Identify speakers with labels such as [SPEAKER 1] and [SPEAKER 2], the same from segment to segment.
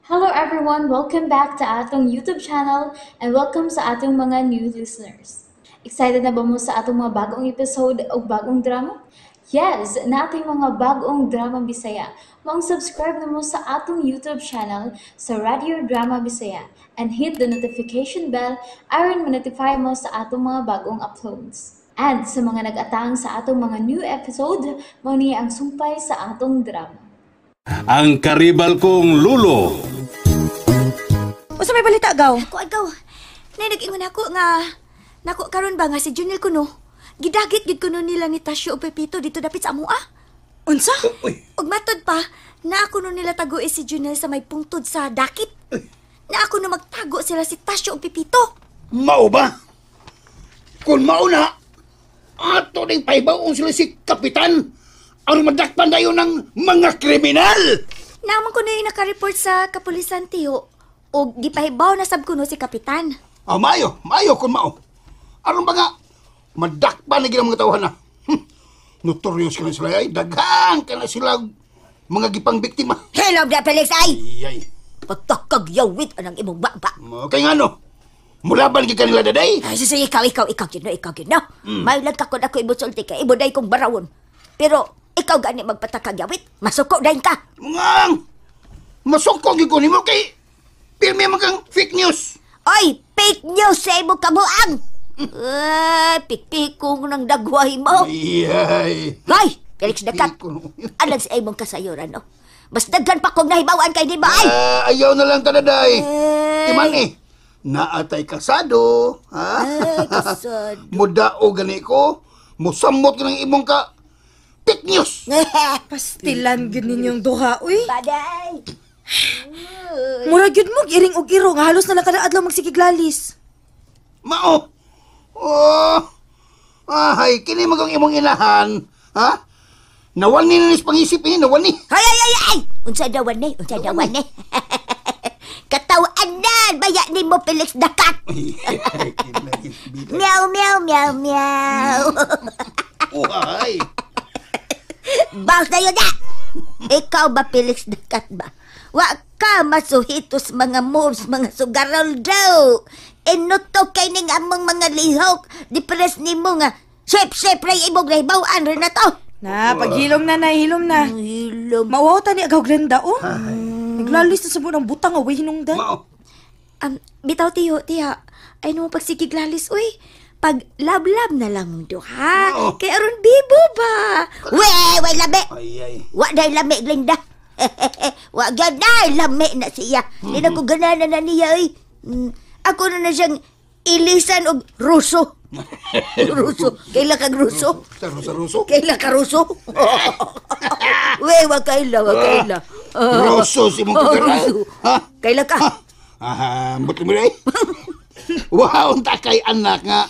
[SPEAKER 1] Hello everyone! Welcome back to atong YouTube channel and welcome sa atong mga new listeners. Excited na ba mo sa atong mga bagong episode o bagong drama? Yes! Nating mga bagong drama Bisaya. Maong subscribe na mo sa atong YouTube channel sa Radio Drama Bisaya and hit the notification bell aron ma-notify mo sa atong mga bagong uploads. And sa mga nag-atang sa atong mga new episode, mao ni ang sumpay sa atong drama.
[SPEAKER 2] Ang karibal kong lulo.
[SPEAKER 3] Unsa may balita gaw?
[SPEAKER 4] Ako agaw. Nay nag-ingon ako nga nako karon ba nga si Junel kuno. Gidagit gid kuno nila ni Tasyo ug Pepito dito dapit sa amoa.
[SPEAKER 3] Unsa?
[SPEAKER 4] Ug matod pa, na ako no nila tagoe si Junel sa may pungtod sa dakit. Na ako no magtago sila si Tasyo ug Pepito.
[SPEAKER 5] Mao ba? Kung mao na, ato ning pahibaon sila si Kapitan aron madakpan dayon ng mga kriminal.
[SPEAKER 4] Naman ko na yung nakareport sa kapulisan, tiyo. Og gipahibaw na sab kuno si Kapitan.
[SPEAKER 5] Ah, maayo, maayo kung mao. Aron ba nga, madakpan na gid ang mga tawhan na. Notorious ka na sila ay, daghan ka na sila mga gipang biktima.
[SPEAKER 6] Hello, da Felix ay!
[SPEAKER 5] Ay,
[SPEAKER 6] Patakag yawit anang imong baba.
[SPEAKER 5] Kay ngano? Mulaban gid kanila daday.
[SPEAKER 6] Ay, sige, ikaw, ikaw, ikaw, gid no, ikaw, gid no. May ka kun ako imusulti kay imo day kong barawon. Pero ikaw gani magpatakag yawit, masuko dayon ka.
[SPEAKER 5] Ngang! Masuko gid ko nimo kay pirmi man kang fake news.
[SPEAKER 6] Oy, fake news sa imong kabuang. Ay, pikpikong ng dagway mo.
[SPEAKER 5] Ay,
[SPEAKER 6] Ay, Felix Dakat. Alang sa imong kasayuran, no? Mas daghan pa kong nahibawan kay nimo ay.
[SPEAKER 5] Ah, ayaw na lang tanaday.
[SPEAKER 6] Ay.
[SPEAKER 5] Iman eh, naatay kasado. Ha?
[SPEAKER 6] Ay, kasado.
[SPEAKER 5] Mudao gani ko, musamot ka ng imong ka fake news.
[SPEAKER 3] Pastilan gyud ninyong duha, uy.
[SPEAKER 6] Baday.
[SPEAKER 3] Mura gyud mo iring og iro nga halos na lang kada adlaw magsigiglalis.
[SPEAKER 5] Mao. Oh. Ahay, kini magong imong inahan. Ha? Nawal ni nis pangisip eh, nawal ni.
[SPEAKER 6] Ay, ay, ay, ay! Unsa dawan ni? Unsa dawan ni? Katawanan! Baya ni mo, Felix Dakat! Meow, meow, meow, meow.
[SPEAKER 5] Uhay.
[SPEAKER 6] Bounce na yun na! Ikaw ba, Felix Dakat ba? Wa ka masuhitos mga moves, mga sugarol daw. Inuto kay ning among mga lihok. Di press ni mo nga. Sip, sip, ray imong nahibawan rin na to.
[SPEAKER 3] Na, paghilom na, nahilom na.
[SPEAKER 6] Hilom.
[SPEAKER 3] Mauwaw ta ni agaw Glenda, oh. Naglalis na sa buong butang, away hinungdan.
[SPEAKER 5] Mao.
[SPEAKER 4] Bitaw tiyo, tiya. Ay no pagsigiglalis uy. Pag lab-lab na lang mong duha.
[SPEAKER 5] Oo.
[SPEAKER 4] Kay aron bibo ba?
[SPEAKER 6] We, way lami.
[SPEAKER 5] Ay, ay.
[SPEAKER 6] Wa day lami, Glenda. Wa gyud na lami na siya. Di na ko ganana na niya oy. Ako na na siyang ilisan og ruso. Ruso. Kaila kag ruso?
[SPEAKER 5] Sa ruso, ruso.
[SPEAKER 6] Kaila ka ruso? We, wa kaila, wa kaila.
[SPEAKER 5] Ruso si mong kagara.
[SPEAKER 6] Ruso.
[SPEAKER 5] Ha?
[SPEAKER 6] Kaila ka?
[SPEAKER 5] Ah, ba't mo rin? Wow, unta kay anak nga.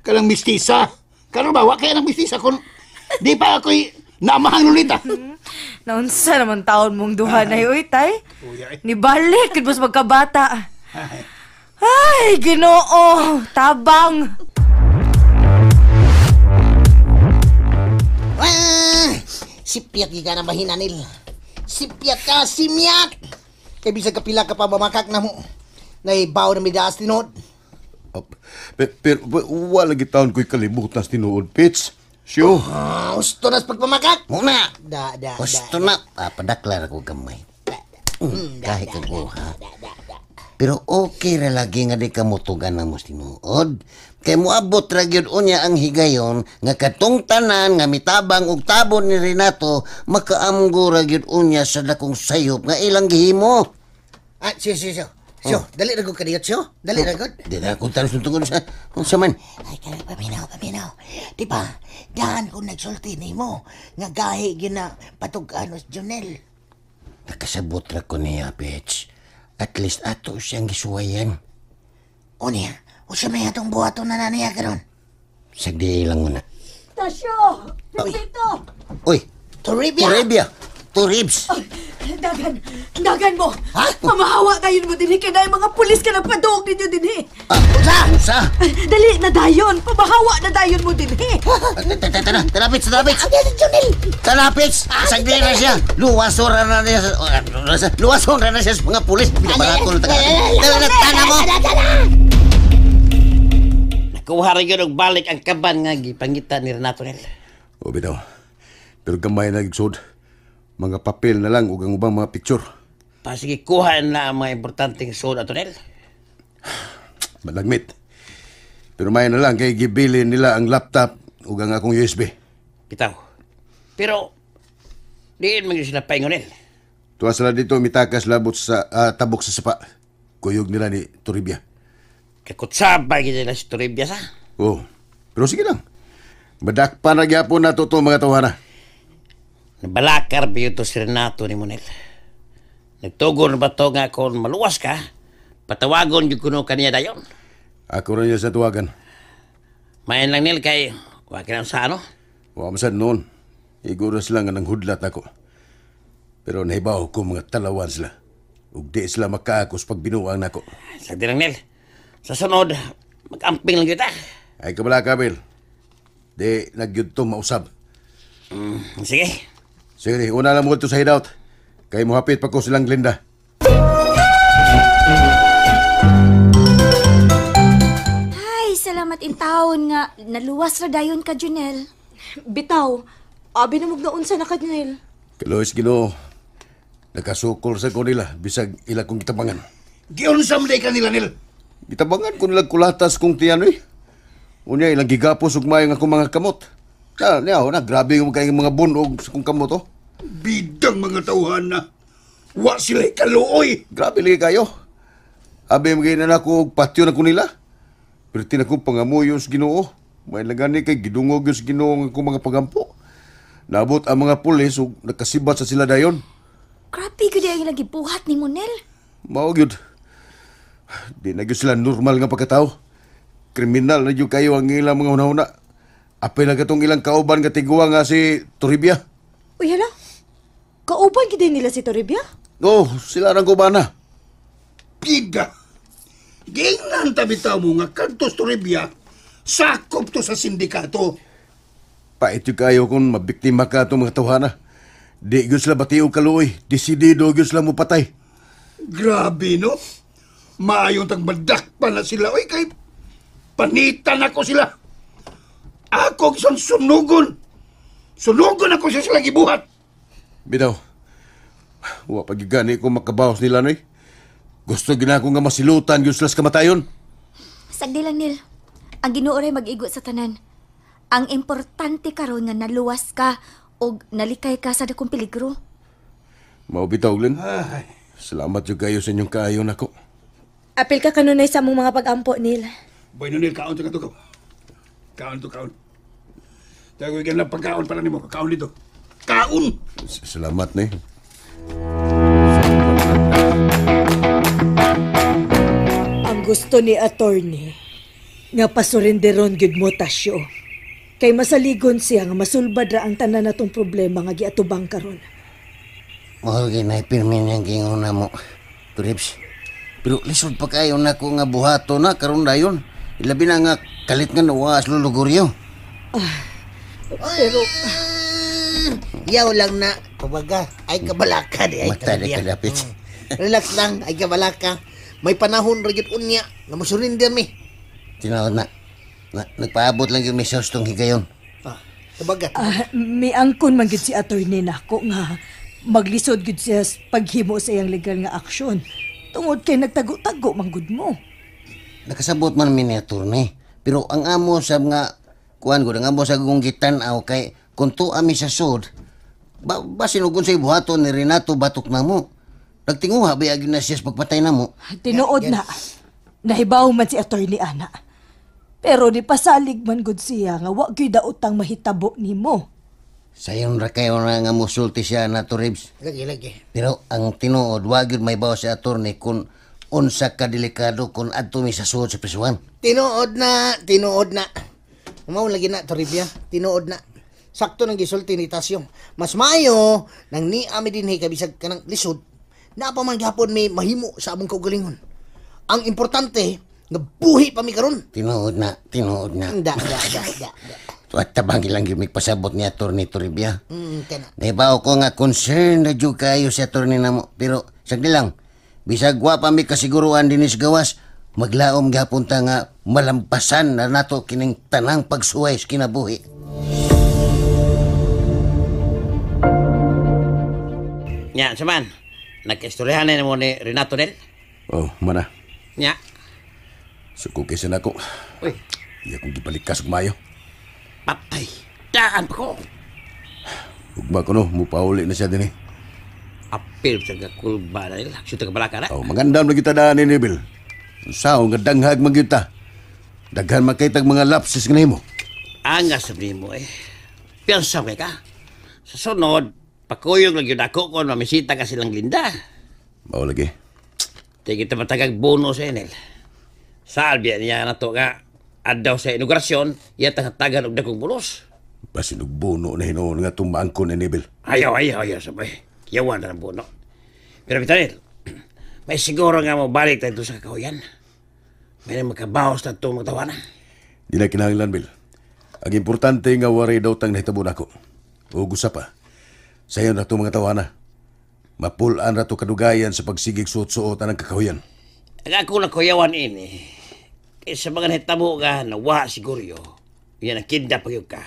[SPEAKER 5] Kanang mistisa. Karon ba, wa kay anak mistisa kung di pa ako'y naamahang lulita.
[SPEAKER 3] Naunsa naman taon mong duha na uy, tay. Nibalik, gud mas magkabata. Ay, Ginoo, tabang.
[SPEAKER 7] Ah, sipyat ka na bahinanil. Sipyat ka, simyak. Kay bisag kapila ka pa mamakak na mo. Naibaw na midaas tinuod.
[SPEAKER 2] Pero wala gitaon ko'y kalibutan sa tinuod, Pits. Sure.
[SPEAKER 7] Ah, gusto na sa pagpamakak.
[SPEAKER 8] Muna.
[SPEAKER 7] Da, da,
[SPEAKER 8] Gusto
[SPEAKER 7] da,
[SPEAKER 8] na. Papadaklar ako gamay. Kahit kag ha. Pero okay ra lagi nga di ka mutugan na mo tinuod. Kay moabot ra gyud unya ang higayon nga katong tanan nga mitabang og tabon ni Renato makaamgo ra gyud unya sa dakong sayop nga ilang gihimo.
[SPEAKER 7] Ah, siyo, siyo, siyo. Siyo, dali ra gud kadiyot, siyo. Dali ra gud.
[SPEAKER 8] Di na akong talos tungod sa unsa man.
[SPEAKER 7] Ay, kaya paminaw, paminaw. Di ba, daan kong nagsulti nimo nga gahi gyud na patug-an si Junel.
[SPEAKER 8] Nakasabot ra ko niya, bitch. At least ato siyang gisuwayan.
[SPEAKER 7] O niya, o siya may atong buhaton na na niya karon.
[SPEAKER 8] Sagdi lang muna.
[SPEAKER 6] Tasyo! Pepito!
[SPEAKER 8] Uy,
[SPEAKER 7] Toribia!
[SPEAKER 8] Toribia! Toribs!
[SPEAKER 3] Dagan! Dagan mo! Ha? Pamahawa dayon mo dinhi kay naay mga pulis ka nagpaduog ninyo dinhi.
[SPEAKER 8] Usa! Usa!
[SPEAKER 3] Dali na dayon! Pamahawa na dayon mo dinhi.
[SPEAKER 8] Tara, tara, Pits, tara, Pits! Tara, Pits! Sagdi na siya! Luwason na niya luwason na siya sa mga pulis. Binabarakol na taga. Tara na, tana mo!
[SPEAKER 9] Nakuha rin yun og balik ang kaban nga gipangita ni Renato nil.
[SPEAKER 2] O bitaw. Pero gamay na gigsod. Mga papel na lang ug ang ubang mga picture.
[SPEAKER 9] Pasige kuha na ang mga importanteng sud ato nil.
[SPEAKER 2] Malagmit. Pero may na lang kay gibili nila ang laptop ug ang akong USB.
[SPEAKER 9] Bitaw. Pero diin man gyud sila paingon nil.
[SPEAKER 2] Tuwa sila dito mitakas labot sa tabok sa sapa. Kuyog nila ni Toribia.
[SPEAKER 9] Kakutsaba gyud nila si Toribia sa.
[SPEAKER 2] Oh, pero sige lang. Madakpan na gyapon nato to mga tawhana.
[SPEAKER 9] Nabalakar ba yun to si Renato ni Monel? Nagtugon ba to nga kung maluwas ka, patawagon yung kuno kaniya dayon?
[SPEAKER 2] Ako rin niya sa tuwagan.
[SPEAKER 9] Main lang nil kay, wag ka sa ano?
[SPEAKER 2] Wa masad noon. Iguro sila nga nang hudlat ako. Pero nahibaw ko mga talawan sila. Ug di sila makaakos pag binuang nako.
[SPEAKER 9] Sagdi lang nil. Sa sunod, mag-amping lang kita.
[SPEAKER 2] Ay kabala kabil. Di nagyud to mausab.
[SPEAKER 9] Sige.
[SPEAKER 2] Sige, una lang mo ito sa hideout. Kay muhapit pa ko silang Glinda.
[SPEAKER 4] Ay, salamat in taon nga naluwas ra dayon ka, Junel.
[SPEAKER 3] Bitaw, abi na mog naunsa na ka, Junel.
[SPEAKER 2] Kalois Ginoo, nakasukol sa ko nila bisag ila kong gitabangan.
[SPEAKER 5] Giunsa man day kanila nil.
[SPEAKER 2] Gitabangan ko nila kulatas kong tiyan eh. Unya ilang gigapos ug maayong akong mga kamot. Na, niya, na, grabe yung kayong mga bunog sa kong kamot oh.
[SPEAKER 5] Bidang mga tauhan na. Wa sila kaluoy.
[SPEAKER 2] Grabe lagi kayo. Abi magay na ako og patyo na ko nila. Pero tinakong pangamuyo sa Ginoo. May lagani kay gidungog sa Ginoo ang akong mga pagampo. Naabot ang mga pulis ug nakasibat sa sila dayon.
[SPEAKER 4] Grabe gyud ang ilang gibuhat ni Monel.
[SPEAKER 2] Mao gyud. Di na gyud sila normal nga pagkatao. Kriminal na gyud kayo ang ilang mga hunahuna. Apil na katong ilang kauban nga tiguang nga si Toribia.
[SPEAKER 3] Uy, hala. Kauban gid nila si Toribia?
[SPEAKER 2] Oh, sila rang kubana.
[SPEAKER 5] Pida. Gingnan tabi-taw mo nga kadtos Toribia, sakop to sa sindikato.
[SPEAKER 2] Pait yung kayo kung mabiktima ka itong mga tawhana. Di gyud sila batiog kaluoy. Desidido gyud sila mupatay.
[SPEAKER 5] Grabe, no? Maayong tang madakpa na sila. Uy, kay panitan ako sila. Ako gisan sunugon. Sunugon ako siya sila gibuhat.
[SPEAKER 2] Bitaw, wa pa gani ko makabawas nila, noy. Gusto gina ko nga masilutan gyud sila sa kamatayon.
[SPEAKER 4] Sagdi lang, Nil. Ang Ginoo ray mag-igo sa tanan. Ang importante karon nga naluwas ka og nalikay ka sa dakong peligro.
[SPEAKER 2] Mao bitaw, Glenn. Salamat jud kayo sa inyong kaayo nako.
[SPEAKER 3] Apil ka kanunay sa among mga pag-ampo, Nil.
[SPEAKER 5] Bueno, Nil, kaon to ka to. Kaon to, kaon. Tago ka na pagkaon para nimo, kaon dito. Kaon!
[SPEAKER 2] Salamat, ni.
[SPEAKER 3] Ang gusto ni attorney nga pasurinderon gyud mo Tasyo. Kay masaligon siya nga masulbad ra ang tanan natong problema nga giatubang karon.
[SPEAKER 8] Mahal kay naipirmi niyang gingon na mo, Trips. Pero lisod pa kayo na ko nga buhato na karon dayon. Ilabi na nga kalit nga nawa as luluguryo.
[SPEAKER 3] Pero
[SPEAKER 7] Yaw lang na. Pabaga, ay kabalaka di. Ay
[SPEAKER 8] Mata di
[SPEAKER 7] kabalaka.
[SPEAKER 8] kadapit.
[SPEAKER 7] Relax lang, ay kabalaka. May panahon ra gyud unya nga mosurrender mi.
[SPEAKER 8] Tinawag na. Nagpaabot lang yung message tong higayon.
[SPEAKER 7] Tabaga.
[SPEAKER 3] Miangkon man gyud si attorney nako nga maglisod gyud siya sa paghimo sa iyang legal nga aksyon. Tungod kay nagtago-tago man gud mo.
[SPEAKER 8] Nakasabot man mi ni attorney. Pero ang amo sa mga kuan gud, ang amo sa gong gitan-aw kay kung tuwa mi sa sud, ba sinugon sa ibuhaton ni Renato batok na mo. Nagtinguha ba yun na siya sa pagpatay na mo?
[SPEAKER 3] Tinuod na. Nahibaw man si attorney ana. Pero ni pasalig man gud siya nga wa gyud daotang mahitabo nimo.
[SPEAKER 8] Sayon ra kayo na nga musulti siya na to, Ribs.
[SPEAKER 7] Lagi, lagi.
[SPEAKER 8] Pero ang tinuod, wa gyud may bawo si attorney kung unsa ka delikado kung adto mi sa suod sa prisuhan.
[SPEAKER 7] Tinuod na, tinuod na. Mao lagi na, Toribia. Tinuod na. Sakto nang gisulti ni Tasyo. Mas maayo nang ni ami dinhi kay bisag kanang lisod, naa pa man gihapon may mahimo sa among kaugalingon. Ang importante nga buhi pa mi karon.
[SPEAKER 8] Tinuod na, tinuod na.
[SPEAKER 7] Da, da, da, da, da.
[SPEAKER 8] At tabang lang yung pasabot ni Atty. Toribia.
[SPEAKER 7] Kana.
[SPEAKER 8] Nahibaw ko nga concern na jud kayo si attorney namo. Pero sagdi lang, bisag wa pa mi kasiguruan dinis gawas, maglaom gihapon ta nga malampasan na nato kining tanang pagsuway sa kinabuhi.
[SPEAKER 9] Nya, saman. Nagkaistoryahan na mo ni Renato Nel.
[SPEAKER 2] Oh, mana.
[SPEAKER 9] Nya.
[SPEAKER 2] Suko kaysa nako.
[SPEAKER 9] Uy,
[SPEAKER 2] Iya kong gibalikas og mayo.
[SPEAKER 9] Patay. Daan pa ko.
[SPEAKER 2] Ugma ko no, mupauli na siya din eh.
[SPEAKER 9] Apil sa kakulba na nila. Syuta ka balaka na.
[SPEAKER 2] Oh, magandam na kita daan ni Neville. Sao nga danghag man gyud ta. Daghan man kay tag mga lapses nga nahimo.
[SPEAKER 9] Angas sa mo eh. Piyansa kay ka. Sa sunod, pakuyog lang yun ako kung mamisita ka silang linda.
[SPEAKER 2] Mao lagi.
[SPEAKER 9] Di kita matagag bono sa enel. Salbia niya na to nga addaw sa inaugurasyon, iya tagatagan og dakong bulos.
[SPEAKER 2] Basin og bono na hinuon nga tumaangkon ni Neville.
[SPEAKER 9] Ayaw, ayaw, ayaw, sabay. Yawan na ng bono. Pero Vitanil, may siguro nga mo balik tayo sa kakahuyan. May na magkabawas na itong magtawa na.
[SPEAKER 2] Di na kinahanglan, Bill. Ang importante nga waray daw tang nahitabo nako. O gusa pa. Sayo na itong mga tawana. Mapulaan ra to kadugayan sa pagsigig suot-suot ang kakahuyan.
[SPEAKER 9] Ang ako na kuyawan ini, kay sa mga nahitabo nga nawa siguro, yan ang kinda pag ka.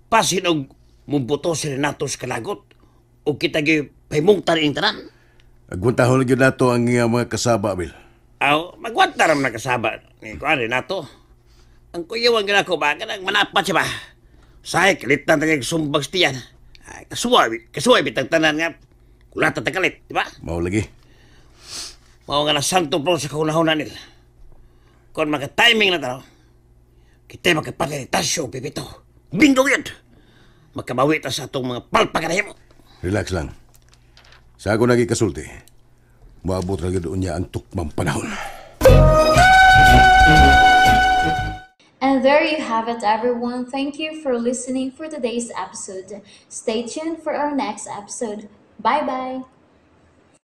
[SPEAKER 9] Pasin og mumbuto si Renato sa kalagot, o kita gyud pahimungtan ing tanan.
[SPEAKER 2] Agwantahon na gyud nato ang iyang mga kasaba, Bill.
[SPEAKER 9] Aw, magwanta ram na kasaba ni kuan Renato. Ang kuyawan gyud ako ba kanang manapat siya ba. Say kalitan ta sumbag sa tiyan. Ay, kasuway, kasuway bitang tanan nga kulata ta kalit, di ba?
[SPEAKER 2] Mao lagi.
[SPEAKER 9] Mao nga nasanto po sa kaunahuna nila. Kung maka-timing na tao, kita makapatay ni Tasyo Pipito. Bingo yun! Makabawi ta sa atong mga palpakanahimo.
[SPEAKER 2] Relax lang. Sa ako nagikasulti, moabot ra gyud unya ang tukmang panahon.
[SPEAKER 1] And there you have it, everyone. Thank you for listening for today's episode. Stay tuned for our next episode. Bye bye.